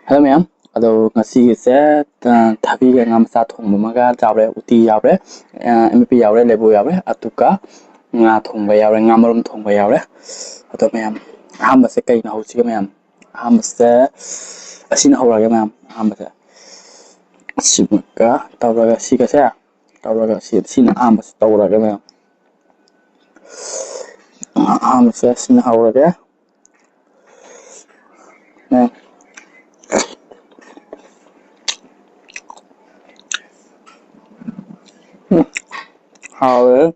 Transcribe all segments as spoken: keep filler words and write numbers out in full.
Hello ꯃꯌꯥꯝ, ꯑꯗꯣ ꯉꯁꯤꯒꯤꯁꯦ, ꯑ, ꯊꯕꯤꯒ ꯉꯥ ꯃꯆꯥ ꯊꯣꯡꯕ ꯑꯃꯒ ꯌꯥꯎꯔꯦ, ꯎꯇꯤ ꯌꯥꯎꯔꯦ, ꯑ, ꯑꯃꯦꯠꯄꯤ ꯌꯥꯎꯔꯦ, ꯂꯦꯕꯨ ꯌꯥꯎꯔꯦ, ꯑꯗꯨꯒ ꯉꯥ ꯊꯣꯡꯕ ꯌꯥꯎꯔꯦ, ꯉꯥ ꯃꯔꯨꯝ ꯊꯣꯡꯕ ꯌꯥꯎꯔꯦ꯫ ꯑꯗꯣ ꯃꯌꯥꯝ, ꯑꯍꯥꯟꯕꯁꯦ ꯀꯩꯅ ꯍꯧꯁꯤꯒꯦ ꯃꯌꯥꯝ? ꯑꯍꯥꯟꯕꯁꯦ ꯑꯁꯤꯅ ꯍꯧꯔꯒꯦ ꯃꯌꯥꯝ꯫ ꯑꯍꯥꯟꯕꯁꯦ ꯁꯤꯃꯒ ꯇꯧꯔꯒ, ꯁꯤꯒꯁꯦ ꯇꯧꯔꯒ, ꯁꯤ, ꯁꯤꯅ ꯑꯍꯥꯟꯕꯁꯦ ꯇꯧꯔꯒꯦ ꯃꯌꯥꯝ꯫ ꯑꯍꯥꯟꯕꯁꯦ ꯁꯤꯅ ꯍꯧꯔꯒꯦ꯫ ꯃꯌꯥꯝ꯫ ꯎꯝ꯫ ꯍꯥꯎꯋꯦ꯫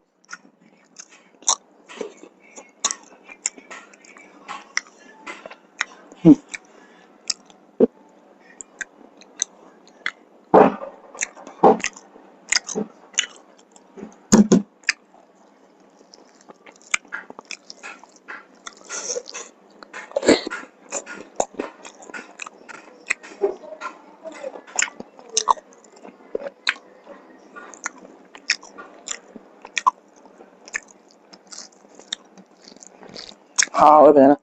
ꯍꯥꯎꯋꯦ ꯐꯖꯅ꯫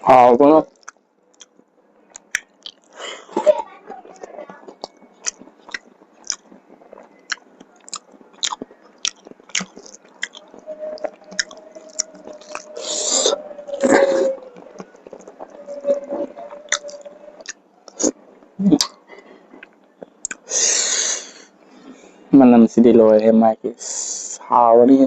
ꯍꯥꯎꯕꯅ꯫ ꯃꯅꯝꯁꯤꯗꯤ ꯂꯣꯏꯔꯦ ꯃꯥꯒꯤ꯫ ꯍꯥꯎꯔꯅꯤ꯫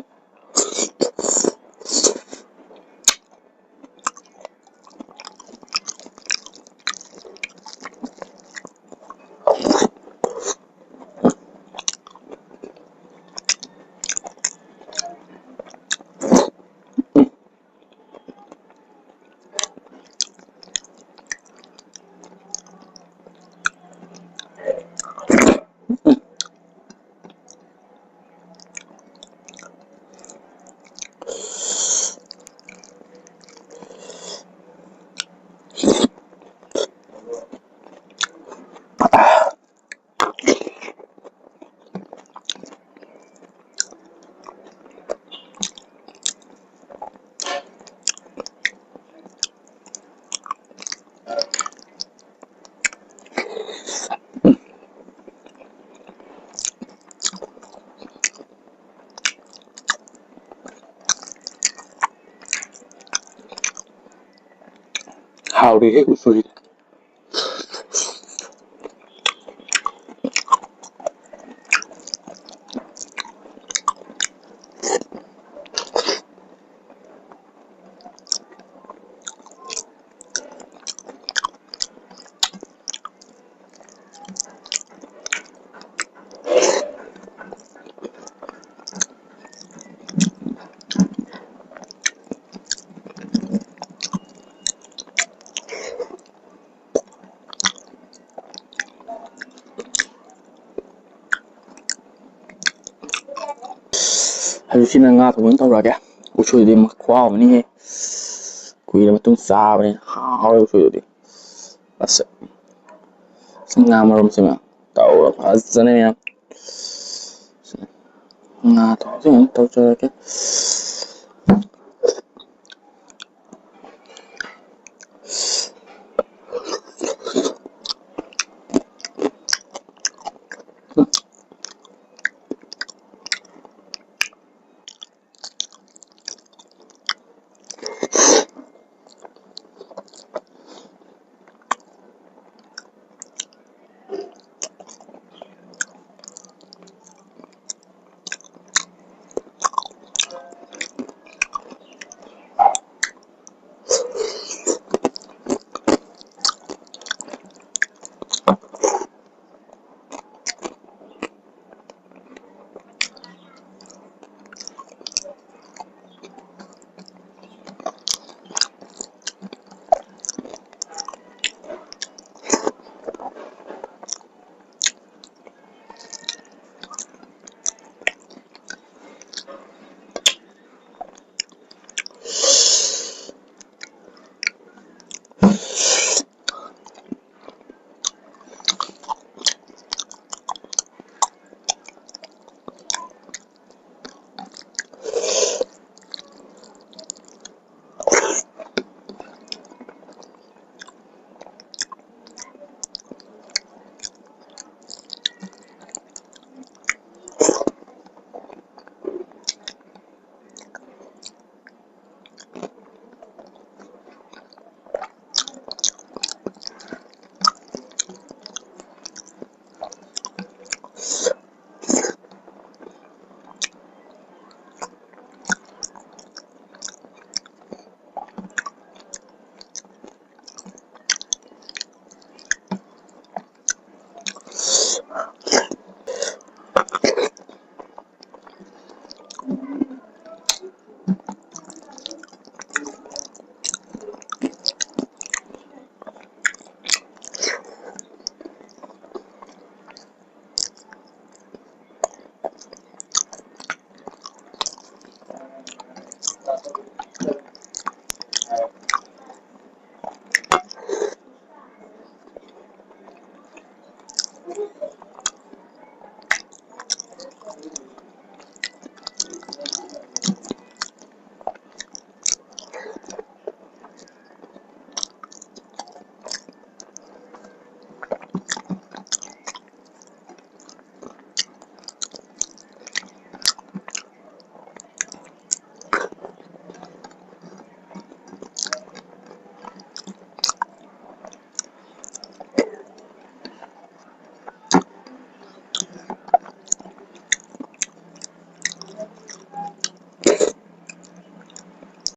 ꯍꯥꯎꯔꯤꯍꯦ ꯎꯁꯣꯏ꯫ ꯍꯧꯖꯤꯛꯁꯤꯅ ꯉꯥ ꯊꯣꯡꯕ ꯑꯣꯏꯅ ꯇꯧꯔꯛꯑꯒꯦ꯫ ꯎꯁꯣꯏꯗꯤ ꯈꯨꯍꯥꯎ ꯑꯃꯅꯤꯍꯦ꯫ ꯀꯨꯏꯔ ꯃꯇꯨꯡ ꯆꯥꯕꯅꯤ꯫ ꯍꯥꯎꯋꯦ ꯎꯁꯣꯏꯗꯨꯗꯤ꯫ ꯑꯁ꯫ ꯉꯥ ꯃꯔꯨꯝꯁꯤꯃ ꯇꯧꯔ ꯐꯖꯅ ꯃꯌꯥꯝ꯫ ꯉꯥ ꯊꯣꯡꯕꯁꯤ ꯑꯃꯨꯛ ꯇꯧꯖꯔꯒꯦ꯫